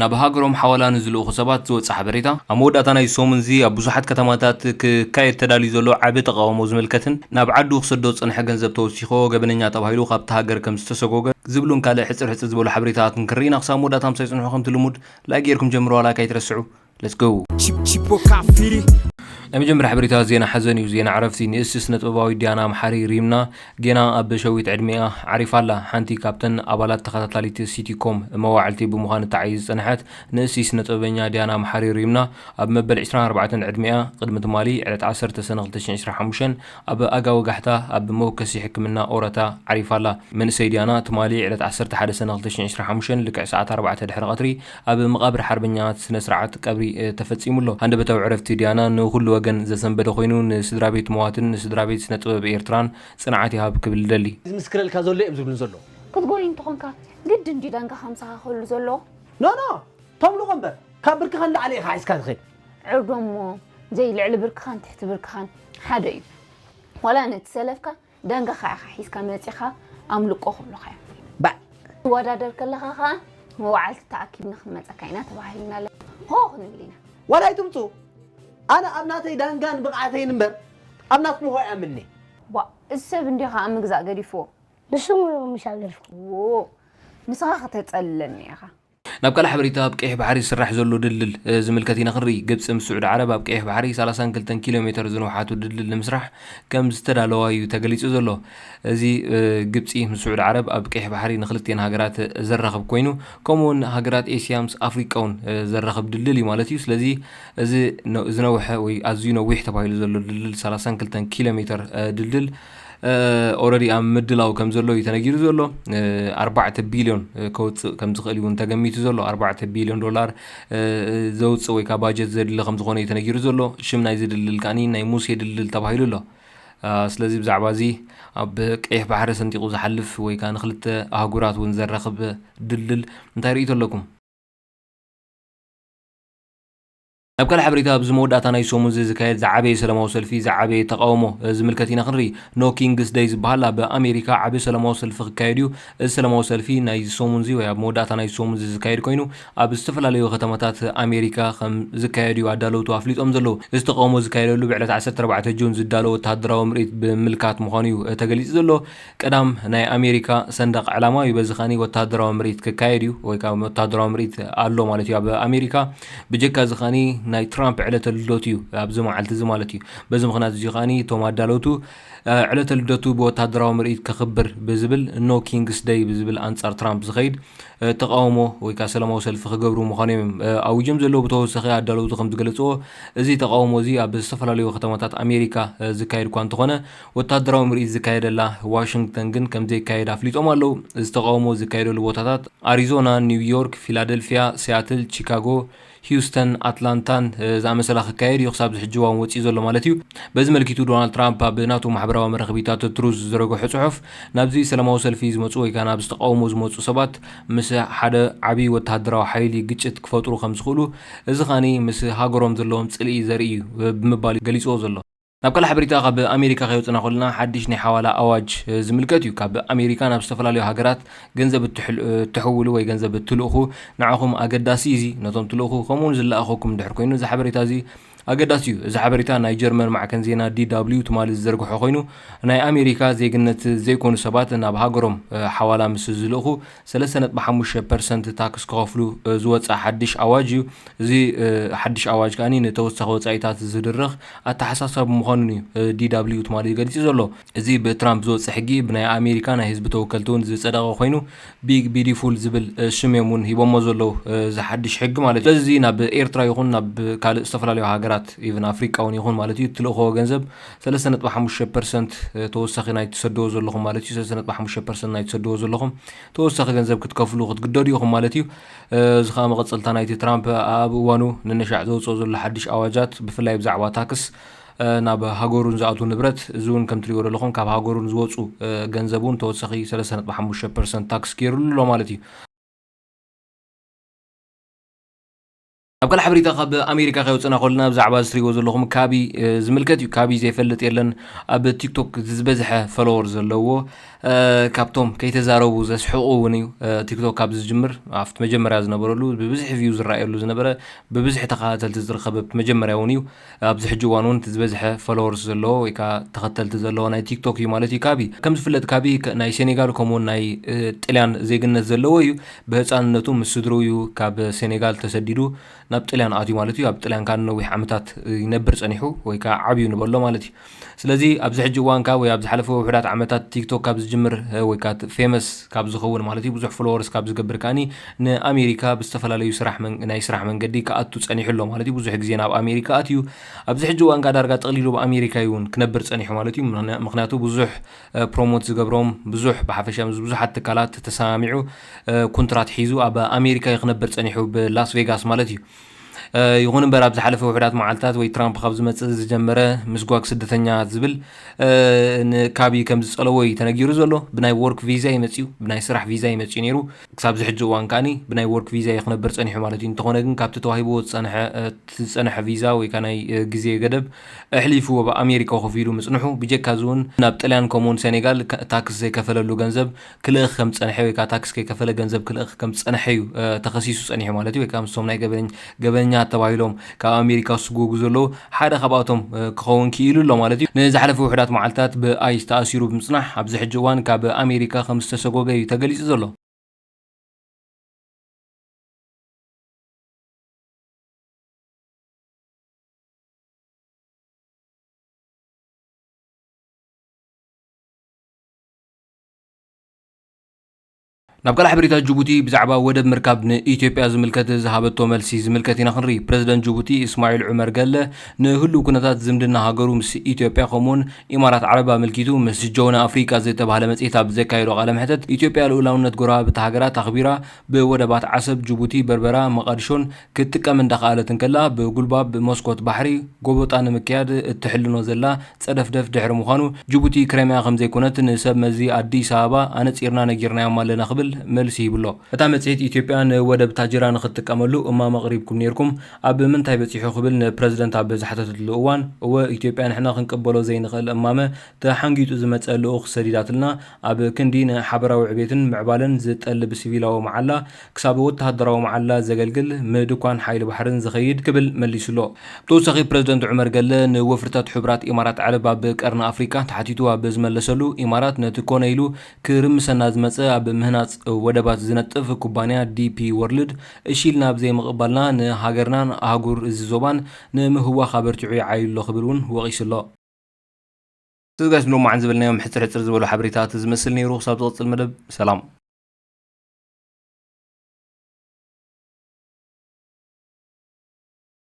ናብ ሃገሮም ሓዋላ ንዝልእኹ ሰባት ዝወጽእ ሓበሬታ፣ ኣብ መወዳእታ ናይ ሰሙን እዚ ኣብ ብዙሓት ከተማታት ክካየድ ተዳልዩ ዘሎ ዓቢ ተቓውሞ ዝምልከትን ናብ ዓዱ ክሰዶ ዝጸንሐ ገንዘብ ተወሲኽዎ ገበነኛ ተባሂሉ ካብቲ ሃገር ከም ዝተሰጎገ ዝብሉን ካልእ ሕጽር ሕጽር ዝበሉ ሓበሬታታትን ክንርኢ ኢና። ክሳብ መወዳእታ ምሳይ ጽንሑ። ከምቲ ልሙድ ላይክ ጌርኩም ጀምርዋ፣ ላይክ ኣይትረስዑ። Let's go። Chip- Chipo Kafiri። ናይ መጀመርያ ሓበሬታ ዜና ሓዘን እዩ። ዜና ዕረፍቲ። ንእስቲ ስነ ጥበባዊት ዲያና መሓሪ ሪምና ጌና ኣብ ሸዊት ዕድሜኣ ዓሪፋ ኣላ። ሓንቲ ካብተን ኣባላት ተኸታታሊት ሲቲኮም መዋዕልቲ ብምዃን እትዓዪ ዝጸንሐት ንእስቲ ስነ ጥበበኛ ዲያና መሓሪ ሪምና ኣብ መበል ዕስራን ኣርባዕተን ዕድሜኣ ቅድሚ ትማሊ ዕለት ዓሰርተ ሰነ ክልተ ሽሕን ዕስራን ሓሙሽተን ኣብ ኣጋ ወጋሕታ ኣብ መወከሲ ሕክምና ኦረታ ዓሪፋ ኣላ። መንእሰይ ዲያና ትማሊ ዕለት ዓሰርተ ሓደ ሰነ ክልተ ሽሕን ዕስራን ሓሙሽተን ልክዕ ሰዓት ኣርባዕተ ድሕሪ ቀትሪ ኣብ መቓብር ሓርበኛታት ስነ ስርዓት ቀብሪ፣ እ፣ ተፈጺሙ ኣሎ። ሃንደበታዊ ዕረፍቲ ዲያና ንኹሉ ወገን ዘሰንበደ ኮይኑ፣ ንስድራ ቤት መዋትን ንስድራ ቤት ስነ ጥበብ ኤርትራን ጽንዓት ይሃብ ክብል እደሊ። ዝምስክረልካ ዘሎ እዮም ዝብሉን ዘለዉ። ክትጎኒ እንተኾንካ ግድን ድዩ ዳንጋ ከምሳኻ ክህሉ ዘለዎ? ኖ፣ ኖ፣ ተምልኾ እምበር፣ ካብ ብርክኻ ንላዕሊ ኢኻ ሒዝካ ትኸይድ። ዕርዶሞ፣ ዘይ ልዕሊ ብርክኻን ትሕቲ ብርክኻን ሓደ እዩ። ዋላ ነቲ ሰለፍካ ዳንጋኻ ኢኻ ሒዝካ መጺኻ ኣምልቆ ክብሉኻ እዮም። ባዕ። ትወዳደር ከለኻ ኸኣ መዋዕልቲ ተኣኪብና ክንመጸካ ኢና ተባሂልና ኣሎ። ሆ ክንብል ኢና። ዋላ ኣይትምጹ። ኣነ ኣብ ናተይ ዳንጋን ብቕዓተይን እምበር ኣብ ናትኩም ሆ ኣይኣምንኒ። ዋ፣ እዚ ሰብ እንዲኻ ኣብ ምግዛእ ገዲፍዎ። ንሱ ምሻ ገዲፍዎ። ዎ፣ ንስኻ ከተጸልለኒ ኢኻ። ናብ ካልእ ሓበሬታ፣ ኣብ ቀይሕ ባሕሪ ዝስራሕ ዘሎ ድልድል፣ እ፣ ዝምልከት ኢና ክንርኢ። ግብጺ ምስ ስዑዲ ዓረብ ኣብ ቀይሕ ባሕሪ ሰላሳን ክልተን ኪሎ ሜተር ዝንውሓቱ ድልድል ንምስራሕ ከም ዝተዳለዋ እዩ ተገሊጹ ዘሎ። እዚ፣ እ፣ ግብጺ ምስ ስዑዲ ዓረብ ኣብ ቀይሕ ባሕሪ ንክልቲኤን ሃገራት ዘራኽብ ኮይኑ፣ ከምኡ እውን ሃገራት ኤስያ ምስ ኣፍሪቃ እውን፣ እ፣ ዘራኽብ ድልድል እዩ ማለት እዩ። ስለዚ እዚ ነ-፣ ዝነውሐ ወይ ኣዝዩ ነዊሕ ተባሂሉ ዘሎ ድልድል ሰላሳን ክልተን ኪሎ ሜተር፣ እ፣ ድልድል ኦረዲ ኣብ ምድላው ከም ዘሎ እዩ ተነጊሩ ዘሎ። እ፣ ኣርባዕተ ቢልዮን፣ እ፣ ከውፅእ ከም ዝኽእል እውን ተገሚቱ ዘሎ። ኣርባዕተ ቢልዮን ዶላር፣ እ፣ ዘውፅእ ወይ ከዓ ባጀት ዘድሊ ከም ዝኾነ እዩ ተነጊሩ ዘሎ። ሽም ናይዚ ድልድል ከዓኒ ናይ ሙሴ ድልድል ተባሂሉ ኣሎ። አ፣ ስለዚ ብዛዕባ እዚ ኣብ ቀይሕ ባሕሪ ሰንጢቑ ዝሓልፍ ወይ ከዓ ንክልተ ኣህጉራት እውን ዘራኽብ ድልድል እንታይ ርእይቶ ኣለኩም? ኣብ ካልእ ሓበሬታ፣ ኣብዚ መወዳእታ ናይ ሰሙን እዚ ዝካየድ ዝዓበየ ሰላማዊ ሰልፊ፣ ዝዓበየ ተቓውሞ፣ እ፣ ዝምልከት ኢና ክንርኢ። ኖ ኪንግስ ደይ ዝበሃል ኣብ ኣሜሪካ ዓቢ ሰላማዊ ሰልፊ ክካየድ እዩ። እዚ ሰላማዊ ሰልፊ ናይ ሰሙን እዚ ወይ ኣብ መወዳእታ ናይ ሰሙን እዚ ዝካየድ ኮይኑ፣ ኣብ ዝተፈላለዩ ከተማታት ኣሜሪካ ከም ዝካየድ እዩ ኣዳለውቱ ኣፍሊጦም ዘለዉ። እዚ ተቓውሞ ዝካየደሉ ብዕለት ዓሰርተ ኣርባዕተ ጁን ዝዳሎ ወተሃደራዊ ምርኢት ብምልካት ምዃኑ እዩ፣ እ፣ ተገሊጹ ዘሎ። ቀዳም ናይ ኣሜሪካ ሰንደቕ ዕላማ እዩ። በዚ ኸኒ ወተሃደራዊ ምርኢት ክካየድ እዩ፣ ወይ ከዓ ወተሃደራዊ ምርኢት ኣሎ ማለት እዩ ኣብ ኣሜሪካ። ብጀካ እዚ ኸኒ ናይ ትራምፕ ዕለተ ልደቱ እዩ ኣብዚ መዓልቲ እዚ ማለት እዩ። በዚ ምኽንያት እዚ ኸኒ እቶም ኣዳለውቱ፣ እ፣ ዕለተ ልደቱ ብወተሃደራዊ ምርኢት ከኽብር ብዝብል ኖ ኪንግስ ደይ ብዝብል ኣንጻር ትራምፕ ዝኸይድ፣ እ፣ ተቓውሞ ወይ ከዓ ሰላማዊ ሰልፊ ክገብሩ ምዃኖም እዮም፣ እ፣ ኣዊጆም ዘለዉ። ብተወሳኺ ኣዳለውቱ ከም ዝገለጽዎ፣ እዚ ተቓውሞ እዚ ኣብ ዝተፈላለዩ ከተማታት ኣሜሪካ፣ እ፣ ዝካየድ እኳ እንተኾነ፣ ወታደራዊ ምርኢት ዝካየደላ ዋሽንግተን ግን ከም ዘይካየድ ኣፍሊጦም ኣለዉ። እዚ ተቓውሞ ዝካየደሉ ቦታታት ኣሪዞና፣ ኒውዮርክ፣ ፊላደልፊያ፣ ሲያትል፣ ቺካጎ፣ ሂውስተን፣ ኣትላንታን፣ እ፣ ዝኣመሰላ ክካየድ እዩ ክሳብ ዝሕጂ እዋን ወጺኡ ዘሎ ማለት እዩ። በዚ መልኪቱ ዶናልድ ትራምፕ ኣብ ናቱ ማሕበራዊ መራኸቢታት ትሩዝ ዝዘረግሖ ጽሑፍ፣ ናብዚ ሰላማዊ ሰልፊ ዝመጹ ወይ ከኣ ናብዚ ተቓውሞ ዝመጹ ሰባት ምስ ሓደ ዓቢ ወተሃደራዊ ሓይሊ ግጭት ክፈጥሩ ከም ዝኽእሉ፣ እዚ ኸኣኒ ምስ ሃገሮም ዘለዎም ጽልኢ ዘርኢ እዩ ብምባል እዩ ገሊጽዎ ዘሎ። ናብ ካልእ ሓበሬታ ካብ ኣሜሪካ ከይወጽና ከለና፣ ሓድሽ ናይ ሓዋላ ኣዋጅ፣ እ፣ ዝምልከት እዩ። ካብ ኣሜሪካ ናብ ዝተፈላለዩ ሃገራት ገንዘብ እትሕል-፣ እ፣ እትሕውሉ ወይ ገንዘብ እትልእኹ፣ ንዓኹም ኣገዳሲ እዩ። እዚ ነቶም ትልእኹ ከምኡውን ዝለኣኸኩም እንድሕር ኮይኑ፣ እዚ ሓበሬታ እዚ ኣገዳሲ እዩ። እዚ ሓበሬታ ናይ ጀርመን ማዕከን ዜና ዲ ደብሊው ትማሊ ዝዘርግሖ ኮይኑ፣ ናይ ኣሜሪካ ዜግነት ዘይኮኑ ሰባት ናብ ሃገሮም፣ እ፣ ሓዋላ ምስ ዝልእኹ፣ ሰለስተ ነጥቢ ሓሙሽተ ፐርሰንት ታክስ ክኸፍሉ፣ እ፣ ዝወጸ ሓድሽ ኣዋጅ እዩ። እዚ፣ እ፣ ሓድሽ ኣዋጅ ከኣኒ ንተወሳኺ ወጻኢታት ዝድርኽ ኣተሓሳስባ ብምዃኑን እዩ፣ እ፣ ዲ ደብሊው ትማሊ ገሊጹ ዘሎ። እዚ ብትራምፕ ዝወጸ ሕጊ ብናይ ኣሜሪካ ናይ ህዝቢ ተወከልቲ እውን ዝጸደቐ ኮይኑ፣ ቢግ ቢዲፉል ዝብል፣ እ፣ ሽም እዮም እውን ሂቦሞ ዘለዉ፣ እ፣ እዚ ሓድሽ ሕጊ ማለት እዩ። ስለዚ ናብ ኤርትራ ይኹን ናብ ካልእ ዝተፈላለዩ ሃገራት፣ ኢቭን ኣፍሪቃ እውን ይኹን ማለት እዩ፣ እትልእኽዎ ገንዘብ ሰለስተ ነጥቢ ሓሙሽተ ፐርሰንት፣ እ፣ ተወሳኺ ናይ ትሰድዎ ዘለኹም ማለት እዩ። ሰለስተ ነጥቢ ሓሙሽተ ፐርሰንት ናይ ትሰድዎ ዘለኹም ተወሳኺ ገንዘብ ክትከፍሉ ክትግደዱ ኢኹም ማለት እዩ። እ፣ እዚ ኸኣ መቐጸልታ ናይቲ ትራምፕ ኣብ እዋኑ ንነሻዕ ዘውጽኦ ዘሎ ሓድሽ ኣዋጃት፣ ብፍላይ ብዛዕባ ታክስ፣ እ፣ ናብ ሃገሩ ንዝኣትዉ ንብረት፣ እዚ እውን ከም ትሪእዎ ዘለኹም ካብ ሃገሩ ንዝወጹ፣ እ፣ ገንዘብ እውን ተወሳኺ ሰለስተ ነጥቢ ሓሙሽተ ፐርሰንት ታክስ ገይሩሉ ኣሎ ማለት እዩ። ኣብ ካልእ ሓበሬታ ካብ ኣሜሪካ ከይወፅና ከለና ብዛዕባ እዚ ትሪእዎ ዘለኹም ካቢ ዝምልከት እዩ። ካቢ ዘይፈልጥ የለን። ኣብ ቲክቶክ ዝበዝሐ ፎሎወር ዘለዎ፣ ካብቶም ከይተዛረቡ ዘስሕቑ እውን እዩ። ቲክቶክ ካብ ዝጅምር ኣብቲ መጀመርያ ዝነበረሉ ብብዝሒ ቪው ዝረኣየሉ ዝነበረ፣ ብብዝሒ ተኸታተልቲ ዝረኸበ ኣብቲ መጀመርያ እውን እዩ። ኣብዚ ሕጂ እዋን እውን እቲ ዝበዝሐ ፎሎወርስ ዘለዎ ወይ ከዓ ተኸተልቲ ዘለዎ ናይ ቲክቶክ እዩ ማለት እዩ። ካቢ ከም ዝፍለጥ፣ ካቢ ናይ ሴኔጋል ከምኡውን ናይ ጥልያን ዜግነት ዘለዎ እዩ። ብህፃንነቱ ምስ ስድሩ እዩ ካብ ሴኔጋል ተሰዲዱ ናብ ጥልያን ኣትዩ ማለት እዩ። ኣብ ጥልያን ካብ ነዊሕ ዓመታት ይነብር ፀኒሑ ወይ ከዓ ዓብዩ ንበሎ ማለት እዩ። ስለዚ ኣብዚ ሕጂ እዋን ካብ ወይ ኣብ ዝሓለፈ ውሕዳት ዓመታት ቲክቶክ ካብ ዝጅምር ወይ ከዓ ፌመስ ካብ ዝኸውን ማለት እዩ፣ ብዙሕ ፎሎወርስ ካብ ዝገብር ከዓኒ ንኣሜሪካ ብዝተፈላለዩ ስራሕ ናይ ስራሕ መንገዲ ክኣቱ ፀኒሑ ኣሎ ማለት እዩ። ብዙሕ ግዜ ናብ ኣሜሪካ ኣትዩ ኣብዚ ሕጂ እዋን ከዓ ዳርጋ ጠቕሊሉ ኣብ ኣሜሪካ እዩ እውን ክነብር ፀኒሑ ማለት እዩ። ምኽንያቱ ብዙሕ ፕሮሞት ዝገብሮም ብዙሕ ብሓፈሻ ምስ ብዙሓት ትካላት ተሰማሚዑ ኩንትራት ሒዙ ኣብ ኣሜሪካ እዩ ክነብር ፀኒሑ ብላስ ቬጋስ ማለት እዩ። ይኹን እምበር ኣብ ዝሓለፈ ውሕዳት መዓልታት ወይ ትራምፕ ካብ ዝመፅእ ዝጀመረ ምስጓግ ስደተኛ ዝብል ንካቢ ከም ዝፀለዎ እዩ ተነጊሩ ዘሎ። ብናይ ወርክ ቪዛ እዩ መፅዩ፣ ብናይ ስራሕ ቪዛ እዩ መፅዩ ነይሩ። ክሳብ ዝሕጂ እዋን ከዓኒ ብናይ ወርክ ቪዛ እዩ ክነብር ፀኒሑ ማለት እዩ። እንተኾነ ግን ካብቲ ተዋሂብዎ ዝፀንሐ ዝፀንሐ ቪዛ ወይ ከዓ ናይ ግዜ ገደብ ኣሕሊፉ ኣብ ኣሜሪካ ኮፍ ኢሉ ምፅንሑ፣ ብጀካ እዚ እውን ናብ ጥልያን ከምኡውን ሴኔጋል ታክስ ዘይከፈለሉ ገንዘብ ክልእኽ ከም ዝፀንሐ ወይ ከዓ ታክስ ከይከፈለ ገንዘብ ክልእኽ ከም ዝፀንሐ እዩ ተኸሲሱ ፀኒሑ ማለት እዩ። ወይ ከዓ ምስቶም ናይ ገበነኛታት ተባሂሎም ካብ ኣሜሪካ ዝስጎጉ ዘለዉ ሓደ ካብኣቶም ክኸውን ክኢሉ ኣሎ ማለት እዩ። ንዝሓለፈ ውሕዳት መዓልታት ብኣይስ ተኣሲሩ ብምፅናሕ ኣብዚ ሕጂ እዋን ካብ ኣሜሪካ ከም ዝተሰጎገ እዩ ተገሊፁ ዘሎ። ናብ ካልእ ሓበሬታ፣ ጅቡቲ ብዛዕባ ወደብ ምርካብ ንኢትዮጵያ ዝምልከት ዝሃበቶ መልሲ ዝምልከት ኢና ክንርኢ። ፕረዚደንት ጅቡቲ እስማዒል ዑመር ገለ ንህሉው ኩነታት ዝምድና ሃገሩ ምስ ኢትዮጵያ ከምኡውን ኢማራት ዓረብ ኣመልኪቱ ምስ ጆውና ኣፍሪቃ ዝተባህለ መጽሔት ኣብ ዘካየዶ ቃለ መሕተት፣ ኢትዮጵያ ልኡላውነት ጎረባብቲ ሃገራት ኣኽቢራ ብወደባት ዓሰብ፣ ጅቡቲ፣ በርበራ፣ መቓድሾን ክትጥቀም እንዳኸኣለት እንከላ፣ ብጉልባብ መስኮት ባሕሪ ጎበጣ ንምክያድ እትሕልኖ ዘላ ጸደፍደፍ ድሕሪ ምዃኑ፣ ጅቡቲ ክረምያ ከም ዘይኮነት ንሰብ መዚ ኣዲስ ኣበባ ኣነጺርና ነጊርናዮም ኣለና ክብል መልሲ ሂብሎ። እታ መጽሔት፣ ኢትዮጵያ ንወደብ ታጅራ ንኽትጥቀመሉ እማመ ኣቕሪብኩም ነይርኩም፣ ኣብ ምንታይ በጺሑ ክብል ንፕረዚደንት ኣብ ዝሓተተሉ እዋን፣ እወ፣ ኢትዮጵያ ንሕና ክንቅበሎ ዘይንኽእል እማመ ተሓንጊጡ ዝመጸ ልኡኽ ሰዲዳትልና፣ ኣብ ክንዲ ንሓበራዊ ዕቤትን ምዕባለን ዝጠልብ ሲቪላዊ መዓላ ክሳብ ወተሃደራዊ መዓላ ዘገልግል ምድኳን ሓይሊ ባሕርን ዝኸይድ ክብል መሊሱሎ። ብተወሳኺ ፕረዚደንት ዑመር ገለ ንወፍርታት ሕቡራት ኢማራት ዓረብ ኣብ ቀርኒ ኣፍሪቃ ተሓቲቱ ኣብ ዝመለሰሉ፣ ኢማራት ነቲ ኮነ ኢሉ ክርምሰና ዝመጸ ኣብ ምህናጽ ወደባት ዝነጥፍ ኩባንያ ዲፒ ወርልድ እሺ ኢልና ኣብ ዘይምቕባልና ንሃገርናን ኣህጉር እዚ ዞባን ንምህዋኽ ኣበርቲዑ ይዓዩ ኣሎ ክብል እውን ወቒሱሎ። እዚ ጋይስ ንሎማዓን ዝበልናዮም ሕጽር ሕጽር ዝበሉ ሓበሬታት ዝመስል ነይሩ። ክሳብ ዝቕጽል መደብ ሰላም።